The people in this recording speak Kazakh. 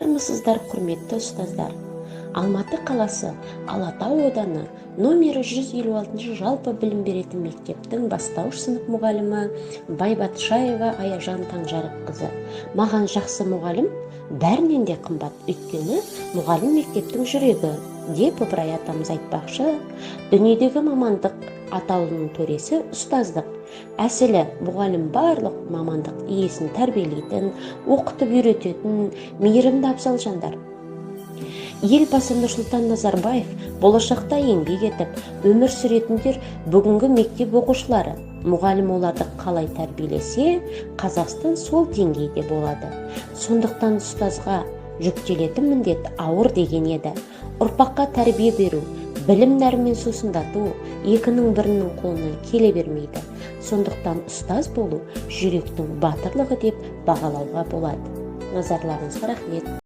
Армысыздар, құрметті ұстаздар! Алматы қаласы, Алатау ауданы, номері 156 жалпы білім беретін мектептің бастауыш сынып мұғалімі Байбатшаева Аяжан Таңжарыққызы. Маған жақсы мұғалім бәрінен де қымбат, өйткені мұғалім – мектептің жүрегі деп Ыбырай атамыз айтпақшы, дүниедегі мамандық атаулының төресі – ұстаздық. Әсілі, мұғалім – барлық мамандық иесін тәрбиелейтін, оқытып үйрететін мейірімді, абзал жандар. Елбасы Нұрсұлтан Назарбаев: «Болашақта еңбек етіп, өмір сүретіндер – бүгінгі мектеп оқушылары. Мұғалім оларды қалай тәрбиелесе, Қазақстан сол деңгейде болады. Сондықтан ұстазға жүктелетін міндет ауыр», – деген еді. Ұрпаққа тәрбие беру, білім нәрімен сусындату екінің бірінің қолынан келе бермейді. Сондықтан ұстаз болу – жүректің батырлығы деп бағалауға болады. Назарларыңызға рахмет!